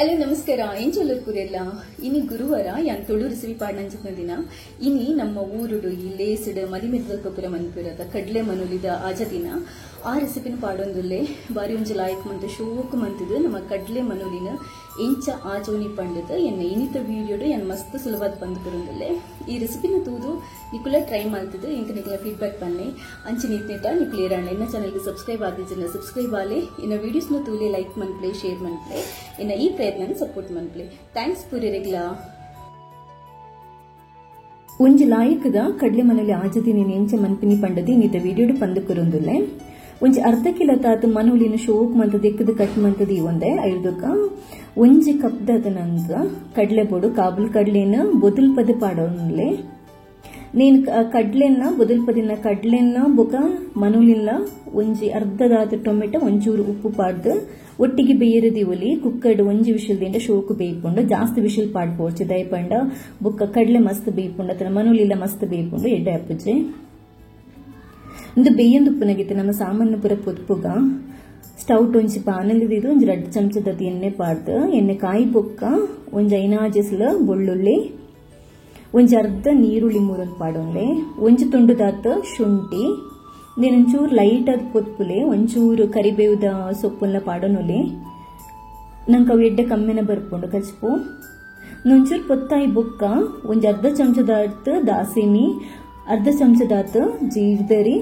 Hello ನಮಸ್ಕಾರ ಎಂಚೊಲ್ಲೂರು ಪುರೆಲ್ಲ ಇನಿ ಗುರುವಾರ ಯಾನ್ ತುಳು ರೆಸಿಪಿ ಪಾಡ್ನಂಚಿನ ದಿನ ಇನಿ ನಮ್ಮ ಊರುಡು ಈ ಲೇಸುಡು ಮದಿಮೆದಲ್ಪುರ ಮನ್ಪುರದ ಕಡ್ಲೆ ಮನುಲಿದ ಆಜ ದಿನ ಆ ರೆಸಿಪಿನ ಪಾಡೊಂದುಲ್ಲೆ ಬಾರಿ ಒಂಜಿ ಲಾಯಕ್ ಮಂತು ಶೋಕು ಮಂತುದು ನಮ್ಮ ಕಡ್ಲೆ ಮನುಲಿನ ಎಂಚ ಆಜೋನಿ ಪಂಡದು ಎನ್ನ ಇನಿತ ವಿಡಿಯೋಡು ಎನ್ ಮಸ್ತ್ ಸುಲಭದ ಬಂದು ಕೊರೊಂದುಲ್ಲೆ ಈ ರೆಸಿಪಿನ ತೂದು ನಿಕುಲ ಟ್ರೈ ಮಾಡ್ತಿದ್ದು ಇಂಕ ನಿಕುಲ ಫೀಡ್ಬ್ಯಾಕ್ ಬನ್ನಿ ಅಂಚೆ ನೀಟ್ನೇಟ ನಿಕ್ಲು ಏರಾಣ ಎನ್ನ ಚಾನಲ್ಗೆ ಸಬ್ಸ್ಕ್ರೈಬ್ ಆದಿಜ್ಜಿನ ಸಬ್ಸ್ಕ್ರೈಬ್ ಆಲೆ ಇನ್ನ ವಿಡಿಯೋಸ್ನ ತೂಲೆ ಲೈಕ್ ಮನ್ಪ್ಲೆ ಶೇರ್ ಮನ್ಪ್ಲೆ ಇನ್ನ ಈ ಪ್ರಯತ್ನ ಸಪೋರ್ಟ್ ಮನ್ಪ್ಲೆ thanks ಪೂರೆರೆಗ್ಲ. ಒಂಜಿ ಲಾಯಕದ ಕಡ್ಲೆ ಮನಲಿ ಆಜದಿನ ಎಂಚ ಮನ್ಪಿನಿ ಪಂಡದಿ ಇನ್ನಿತ ವಿಡಿಯೋಡು ಪಂದು ಕೊರೊಂದುಲ್ಲೆ ಒಂಜಿ ಅರ್ಧ ಕಿಲೋ ತಾತು ಮನುಲಿನ ಶೋಕ್ ಮಂತ ದೆಕ್ಕದ ಕಟ್ ಮಂತದ ಒಂದೇ ಐದುಕ ಒಂಜಿ ಕಪ್ದದ ನಂಗ ಕಡ್ಲೆ ಬೋಡು ಕಾಬುಲ್ ಕಡ್ಲೆನ ಬೊದಲ್ ಪದ ಪಾಡೋನ್ಲೆ ನೀನು ಕಡ್ಲೆನ ಬೊದಲ್ ಪದಿನ ಕಡ್ಲೆನ ಬೊಕ ಮನುಲಿನ ಒಂಜಿ ಅರ್ಧದಾದ ಟೊಮೆಟೊ ಒಂಚೂರು ಉಪ್ಪು ಪಾಡ್ದು ಒಟ್ಟಿಗೆ ಬೇಯರದಿ ಒಲಿ ಕುಕ್ಕರ್ಡ್ ಒಂಜಿ ವಿಷಲ್ದಿಂದ ಶೋಕು ಬೇಯ್ಪುಂಡು ಜಾಸ್ತಿ ವಿಷಲ್ ಪಾಡ್ಪೋಡ್ಚಿ ದಯಪಂಡ ಬೊಕ್ಕ ಕಡ್ಲೆ ಮಸ್ತ್ ಬೇಯ್ಪುಂಡು ಅತನ ಮನುಲಿಲ್ಲ ಮಸ್ತ್ ಬೇಯ್ಪುಂಡು ಎಡ್ಡೆ ಅಪ್ಪುಜೆ ಇಂದು ಬೇಯೊಂದು ಉಪ್ಪುನಗಿತ್ತು ನಮ್ಮ ಸಾಮಾನ್ಯ ಪುರ ಪೊತ್ಪುಗ ಸ್ಟೌಟ್ ಒಂಜಿ ಬಾಣಲಿದಿದು ಒಂಜಿ ರಡ್ಡ್ ಚಮಚದ ಎಣ್ಣೆ ಪಾಡ್ದು ಎಣ್ಣೆ ಕಾಯಿ ಬೊಕ್ಕ ಒಂಜಿ ಐನಾಜಸ್ಲ ಬೆಳ್ಳುಳ್ಳಿ ಒಂಜಿ ಅರ್ಧ ನೀರುಳ್ಳಿ ಮೂರೊಂದು ಪಾಡೊಂದೆ ಒಂಜಿ ತುಂಡುದಾತ ಶುಂಠಿ నేను ಒಂಚೂರು ಲೈಟ್ ಅದು ಪೊತ್ಪುಲೆ ಒಂಚೂರು ಕರಿಬೇವುದ ಸೊಪ್ಪುಲ್ಲ ಪಾಡೊನುಲೆ ನಂಗೆ ಅವು ಎಡ್ಡೆ ಕಮ್ಮಿನ ಬರ್ಪುಂಡು ಕಚ್ಪು ಒಂಚೂರು ಪೊತ್ತಾಯಿ ಬೊಕ್ಕ ಒಂಜಿ ಅರ್ಧ ಚಮಚದಾತ್ ದಾಸಿಮಿ ಅರ್ಧ ಚಮಚದಾತ್ ಜೀರ್ದರಿ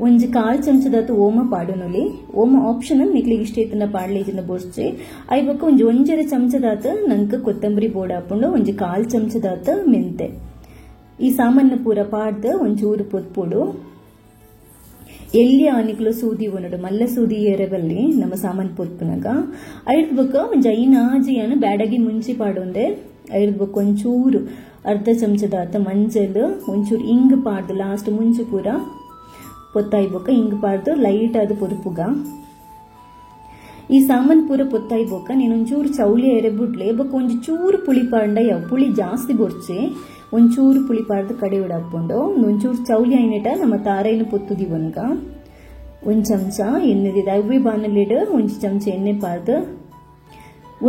ಒಂಜಿ ಕಾಲು ಚಮಚದಾತ್ ಓಮ ಪಾಡೊನುಲಿ ಓಮ ಆಪ್ಷನಲ್ ನಿಕ್ಲಿಗೆ ಇಷ್ಟ ಇತ್ತನ ಪಾಡ್ಲೇಜಿನ ಬೋರ್ಚೆ I ಬೊಕ್ಕ ಒಂಜಿ ಒಂಜರೆ ಚಮಚದಾತ್ ನಂಗೆ ಕೊತ್ತಂಬರಿ ಬೋಡ ಹಾಕೊಂಡು ಒಂಜಿ ಕಾಲು ಚಮಚದಾತ್ ಮೆಂತೆ ಈ ಸಾಮಾನ್ಯ ಪೂರ ಪಾಡ್ದು ಒಂಚೂರು ಪೊತ್ಪುಡು ಎಲ್ಲಿ ಆನಿಕ್ಲು ಸೂದಿ ಒನಡು ಮಲ್ಲ ಸೂದಿ ಏರಬಲ್ಲಿ ನಮ್ಮ ಸಾಮಾನು ಪೊತ್ಪುನಗ ಐದು ಬೊಕ್ಕ ಒಂಜಿ ಐನಾಜಿಯನ್ನು ಬ್ಯಾಡಗಿ ಮುಂಚಿ ಪಾಡೊಂದೆ ಐದು ಬೊಕ್ಕ ಒಂಚೂರು ಅರ್ಧ ಚಮಚದಾತ ಮಂಜಲ್ ಒಂಚೂರು ಇಂಗ್ ಪಾಡ್ದು ಲಾಸ್ಟ್ ಮುಂಚಿ ಪೂರ ಪೊತ್ತಾಯಿ ಬೊಕ್ಕ ಇಂಗ್ ಪಾಡ್ದು ಲೈಟ್ ಅದು ಪೊದುಪುಗ ಈ ಸಾಮಾನು ಪೂರ ಪೊತ್ತಾಯಿ ಬೊಕ್ಕ ನೀನೊಂಚೂರು ಚೌಲಿ ಎರೆಬುಡ್ಲೆ ಬೊಕ್ಕ ಒಂಜಿ ಚೂರು ಪುಳಿ ಪಾಂಡ ಯಾವ ಪುಳಿ ಜಾಸ್ತಿ ಬೊರ್ಚೆ ಒಂಚೂರು ಪುಳಿ ಪಾಡ್ದು ಕಡೆ ಉಡಾಪುಂಡು ಒಂಚೂರು ಚೌಲಿ ಐನೆಟ ನಮ್ಮ ತಾರೈನ ಪೊತ್ತುದಿ ಒನ್ಗ ಒಂಜಿ ಚಮಚ ಎಣ್ಣೆದಿದೆ ಅವೇ ಬಾಣಲಿಡು ಒಂಜಿ ಚಮಚ ಎಣ್ಣೆ ಪಾಡ್ದು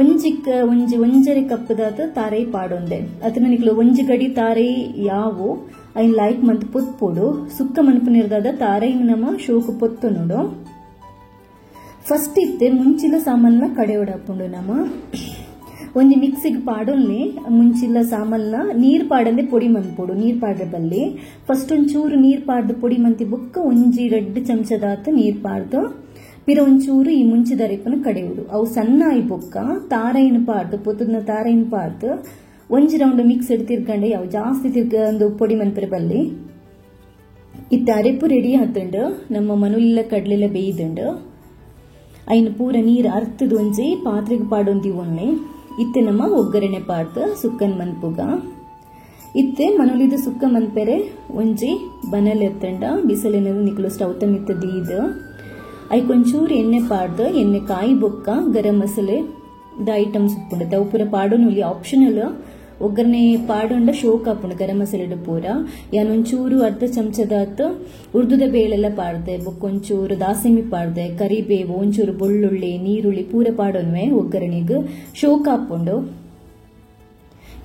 ಒಂಜಿ ಒಂಜಿ ಒಂಜರೆ ಕಪ್ಪದಾತ ತಾರೈ ಪಾಡೊಂದೆ ಅತನ ನಿಕ್ಲು ಒಂಜಿ ಗಡಿ ತಾರೈ ಯಾವು ಐನ್ ಲೈಕ್ ಮಂತ್ ಪೊತ್ಪೊಡು ಸುಕ್ಕ ಮನ್ಪುನಿರ್ದಾದ ತಾರೈನ ನಮ್ಮ ಶೋಕು ಪೊತ್ತು ನೋಡು. ಫಸ್ಟ್ ಇತ್ತೆ ಮುಂಚಿನ ಸಾಮಾನ್ನ ಕಡೆ ಉಡಾಪುಂಡು ನಮ್ಮ ಒಂಜಿ ಮಿಕ್ಸಿಗೆ ಪಾಡೊನ್ನೆ ಮುಂಚಿಲ್ಲ ಸಾಮಾನ್ನ ನೀರು ಪಾಡಂದೆ ಪೊಡಿ ಮನ್ಪೊಡು ನೀರು ಪಾಡ್ರೆ ಬಲ್ಲಿ ಫಸ್ಟ್ ಒಂಚೂರು ನೀರು ಪಾಡ್ದು ಪೊಡಿ ಮಂತಿ ಬೊಕ್ಕ ಒಂಜಿ ರಡ್ಡು ಚಮಚದಾತ ನೀರು ಪಾಡ್ದು ಪಿರ ಒಂಚೂರು ಈ ಮುಂಚಿದ ಅರಿಪನ ಕಡೆಯುಡು ಅವು ಸಣ್ಣ ಆಯಿ ಬೊಕ್ಕ ತಾರೈನ ಪಾಡ್ದು ಪೊತ್ತುದ ತಾರೈನ ಪಾಡ್ದು ಒಂಜಿ ರೌಂಡ್ ಮಿಕ್ಸ್ ತಿರ್ಗಂಡೆ ಅವು ಜಾಸ್ತಿ ತಿರ್ಗ ಒಂದು ಪೊಡಿ ಮನ್ಪರೆ ಬಲ್ಲಿ ಇತ್ತ ಅರೆಪು ರೆಡಿ ಆತುಂಡು ನಮ್ಮ ಮನುಲಿಲ್ಲ ಕಡ್ಲೆಲ್ಲ ಬೇಯ್ದುಂಡು ಐನ ಪೂರ ನೀರು ಅರ್ತದ ಒಂಜಿ ಪಾತ್ರೆಗೆ ಪಾಡೊಂದಿ ಒನ್ನೆ ಇತ್ತೆ ನಮ್ಮ ಒಗ್ಗರಣೆ ಪಾಡ್ದು ಸುಕ್ಕನ್ ಮನ್ಪುಗ ಇತ್ತೆ ಮನುಲಿದ ಸುಕ್ಕ ಮನ್ಪೆರೆ ಒಂಜಿ ಬನಲ್ ಎತ್ತಂಡ ಬಿಸಿಲಿನದು ನಿಕ್ಲು ಸ್ಟೌ ಮಿತ್ತ ದೀದು ಐಕೊಂಚೂರು ಎಣ್ಣೆ ಪಾಡ್ದು ಎಣ್ಣೆ ಕಾಯಿ ಬೊಕ್ಕ ಗರಂ ಮಸಾಲೆ the items ಉಪ್ಪುಂಡು ಅವು ಪೂರ ಪಾಡೊನುಲಿ ಆಪ್ಷನಲ್ ಒಗ್ಗರಣೆ ಪಾಡೊಂಡ ಶೋಕ್ ಆಪುಂಡು ಗರಂ ಮಸಾಲೆ ಪೂರ ಯಾನ್ ಒಂಚೂರು ಅರ್ಧ ಚಮಚದಾತ್ ಉರ್ದುದ ಬೇಳೆಲ್ಲ ಪಾಡ್ದೆ ಬೊಕ್ಕ ಒಂಚೂರು ದಾಸಿಮಿ ಪಾಡ್ದೆ ಕರಿಬೇವು ಒಂಚೂರು ಬೆಳ್ಳುಳ್ಳಿ ನೀರುಳ್ಳಿ ಪೂರ ಪಾಡೊನ್ವೆ ಒಗ್ಗರಣೆಗ್ ಶೋಕ್ ಆಪುಂಡು.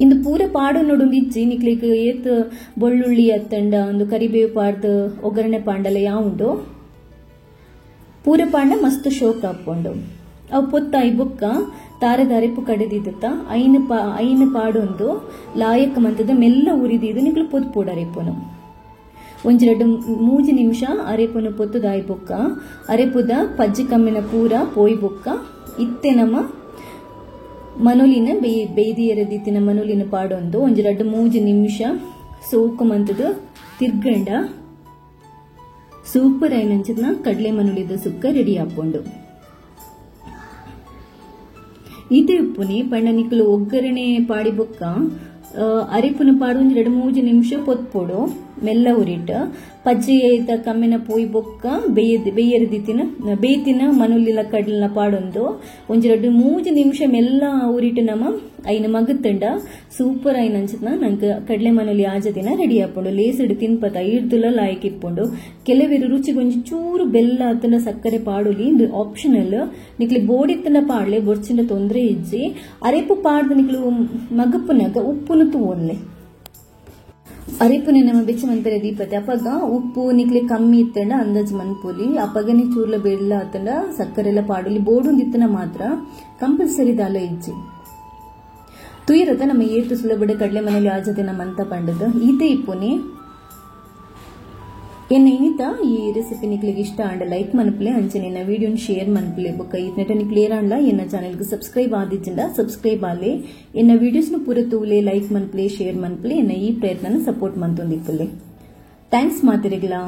ಇಂದು ಪೂರ ಪಾಡೊನೊಡು ಇಜ್ಜಿ ನಿಕ್ಲಿಗ್ ಏತ್ ಬೆಳ್ಳುಳ್ಳಿ ಅತ್ತಂಡ ಒಂದು ಕರಿಬೇವು ಪಾಡ್ದು ಒಗ್ಗರಣೆ ಪಾಂಡಲ ಯಾವುಂಡು ಪೂರ ಪಾಂಡ ಮಸ್ತ್ ಶೋಕ್ ಆಪುಂಡು. ಅವು ಪೊತ್ತಾಯಿ ಬೊಕ್ಕ ತಾರೆ ದಾರೆಪು ಕಡೆದಿದ್ದ ಐನ ಐನ ಪಾಡೊಂದು ಲಾಯಕ್ ಮಂತದ ಮೆಲ್ಲ ಉರಿದಿದ್ದು ನಿಕ್ಲು ಪೊತ್ಪೊಡು ಅರೆಪುನು ಒಂಜಿ ರಡ್ಡು ಮೂಜಿ ನಿಮಿಷ ಅರೆಪುನು ಪೊತ್ತುದಾಯಿ ಬೊಕ್ಕ ಅರೆಪುದ ಪಜ್ಜಿ ಕಮ್ಮಿನ ಪೂರ ಪೋಯಿ ಬೊಕ್ಕ ಇತ್ತೆ ನಮ್ಮ ಮನುಲಿನ ಬೇಯ್ದಿ ಎರೆದಿತ್ತಿನ ಮನುಲಿನ ಪಾಡೊಂದು ಒಂಜಿ ರಡ್ಡು ಮೂಜಿ ನಿಮಿಷ ಸೋಕು ಮಂತದ ತಿರ್ಗಂಡ ಸೂಪರ್ ಐನಂಚಿನ ಕಡಲೆ ಮನುಲಿದ ಸುಕ್ಕ ರೆಡಿ ಆಪುಂಡು. ಇದೇ ಉಪ್ಪುನಿ ಪಂಡ ನಿಕ್ಲು ಒಗ್ಗರಣೆ ಪಾಡಿ ಬೊಕ್ಕ ಅರಿಪುನ ಪಾಡು ಒಂಜಿ ರಡ್ಡು ಮೂಜಿ ನಿಮಿಷ ಪೊತ್ಪೊಡು ಮೆಲ್ಲ ಉರಿಟ್ ಪಜ್ಜಿ ಕಮ್ಮಿನ ಪೋಯಿ ಬೊಕ್ಕ ಬೇಯರ್ದಿತ್ತಿನ ಬೇಯ್ತಿನ ಮನುಲಿಲ ಕಡಲಿನ ಪಾಡೊಂದು ಒಂಜಿ ರಡ್ಡ್ ಮೂಜಿ ನಿಮಿಷ ಮೆಲ್ಲ ಉರಿಟ್ ನಮ ಐನ ಮಗುತ್ತಂಡ ಸೂಪರ್ ಐನ ಅಂಚಿನ ನಂಗೆ ಕಡಲೆ ಮನುಲಿ ಆಜದಿನ ರೆಡಿ ಆಪುಂಡು. ಲೇಸಿಡ್ ತಿನ್ಪತ ಇಡ್ದುಲ ಲಾಯ್ಕ್ ಇಪ್ಪುಂಡು. ಕೆಲವೆರು ರುಚಿಗೆ ಒಂಜಿ ಚೂರು ಬೆಲ್ಲ ಅತ್ತಂಡ ಸಕ್ಕರೆ ಪಾಡುಲಿ, ಇಂದು ಆಪ್ಷನಲ್. ನಿಕ್ಲಿ ಬೋಡಿತ್ತಂಡ ಪಾಡ್ಲೆ ಬೊರ್ಚಿಂಡ ತೊಂದರೆ ಇಜ್ಜಿ. ಅರೆಪು ಪಾಡ್ದು ನಿಕ್ಲು ಮಗುಪ್ಪುನಾಗ ಉಪ್ಪುನು ತೂವೊನ್ಲೆ. ಅರೆಪುನೆ ನಮ್ಮ ಬೆಚ್ಚ ಮನ್ಪೆರೆ ದೀಪತೆ ಅಪಗ ಉಪ್ಪು ನಿಕ್ಲೆ ಕಮ್ಮಿ ಇತ್ತಂಡ ಅಂದಾಜ್ ಮನ್ಪೊಲಿ. ಅಪಗನೆ ಚೂರ್ಲ ಬೆಲ್ಲ ಅತ್ತಂಡ ಸಕ್ಕರೆಲ್ಲ ಪಾಡುಲಿ. ಬೋಡುಂದಿತ್ತನ ಮಾತ್ರ ಕಂಪಲ್ಸರಿ ದಾಲ ಇಜ್ಜಿ. ತುಯಿರತ ನಮ್ಮ ಏತು ಸುಲಭಡೆ ಕಡಲೆ ಮನೇಲಿ ಆಜತೆ ನಮ್ಮ ಅಂತ ಪಂಡದು ಈತೆ ಇಪ್ಪುನಿ. ಎನ್ನ ಇನಿತ ಈ ರೆಸಿಪಿ ನಿಕ್ಲಿಗೆ ಇಷ್ಟ ಆಂಡ ಲೈಕ್ ಮನ್ಪಲೆ, ಅಂಚನೆ ಎನ್ನ ವಿಡಿಯೋನ್ ಶೇರ್ ಮನ್ಪಲೆ. ಬೊಕ್ಕ ಈತ್ನೆಟ ನಿಕ್ಲೇರ್ ಆಂಡ್ಲ ಎನ್ನ ಚಾನೆಲ್ಗೆ ಸಬ್ಸ್ಕ್ರೈಬ್ ಆದಿಜ್ಜಿಂಡ ಸಬ್ಸ್ಕ್ರೈಬ್ ಆಲೆ. ಎನ್ನ ವಿಡಿಯೋಸ್ನು ಪೂರ ತೂಲೆ ಲೈಕ್ ಮನ್ಪಲೆ ಶೇರ್ ಮನ್ಪಲೆ. ಎನ್ನ ಈ ಪ್ರಯತ್ನನ ಸಪೋರ್ಟ್ ಮಂತೊಂದಿಪ್ಪಲೆ. Thanks ಮಾತಿರಿಗ್ಲಾ.